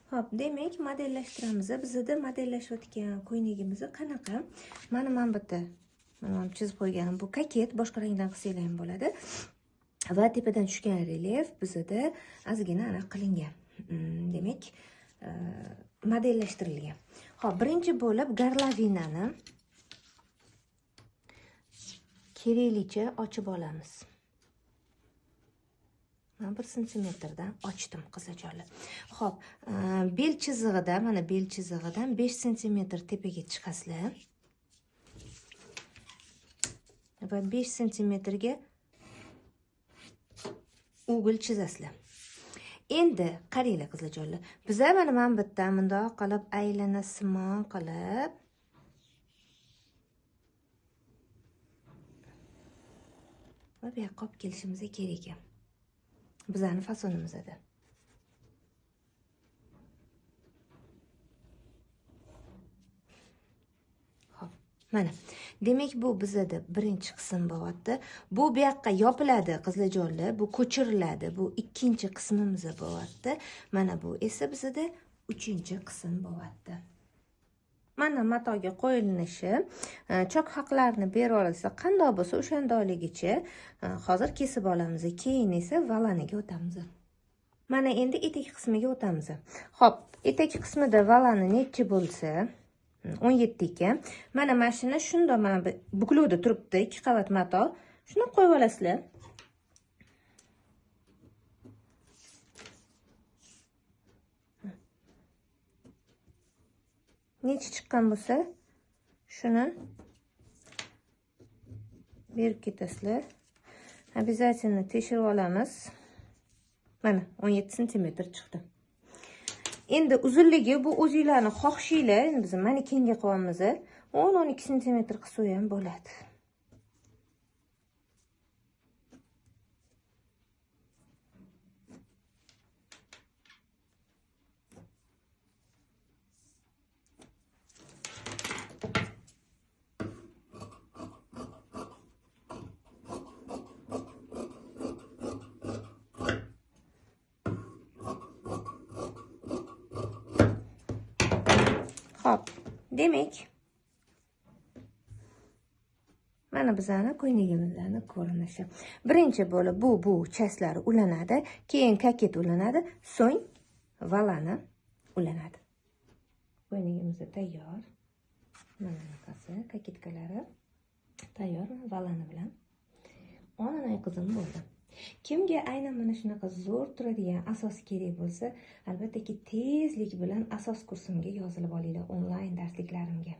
Xo'p, demak, modellashtiramiz. Bizda modellashayotgan ko'ylagimiz qanaqa? Mana men bitta, mana men chizib qo'yganim bu kaket, boshqa rangdan qilsanglar ham bo'ladi. Va tepadan tushgan relyef bizda ozgina aniq qilingan. Demak, modellashtirilgan. Xo'p, birinchi bo'lib gorlovinani keraklicha ochib olamiz. Men 1 santimetrdan ochdim qizlarjonlar. Xo'p, bel chizig'idan, mana bel chizig'idan 5 santimetr tepaga chiqasizlar. Va 5 santimetrga ugul chizasizlar. Endi qaranglar qizlarjonlar. Biz mana men bitta bundoq qilib aylanasimon qilib va bu yoqqa olib kelishimiz kerak ekan. Bizning fasonimizda. Xo'p, mana. Demak, bu bizda birinchi qism bo'lyapti. Bu bu yoqqa yopiladi qizlarjonlar, bu ko'chiriladi. Bu ikkinchi qismimiz bo'lyapti. Mana bu esa bizda uchinchi qism bo'lyapti. Mana matoga qo'yilinishi, chok haqlarini berib olsa, qandoq bo'lsa o'shandoligicha hozir kesib olamiz. Keyin esa valaniga o'tamiz. Mana endi etak qismiga o'tamiz. Xo'p, etak qismida valani necha bo'lsa 17 ekan. Mana shuni shundoq mana bu bukluvda turibdi, 2 qavat mato. Shuni qo'yib olasizlar. Necha chiqqan bo'lsa, shuni berib ketasizlar. Обязательно tekshirib olamiz. Mana 17 santimetr chiqdi. Endi uzunligi bu o'zingizlarning xohishinglar. Endi biz manekenga qo'yamiz. 10-12 santimetr qilsa ham bo'ladi. Xo'p, demak, mana bizani ko'ylagimizning ko'rinishi. Birinchi bo'lib bu chastlari ulanadi, keyin kaket ulanadi, so'ng valani ulanadi. Ko'ylagimiz tayyor. Mana bunaqasi kaketkalari tayyor valani bilan. Onanay qizim bo'ldi. Kimga aynan mana shunaqa zo'r turadigan asos kerak bo'lsa, albattaki tezlik bilan asos kursimga yozilib olinglar onlayn darsliklarimga.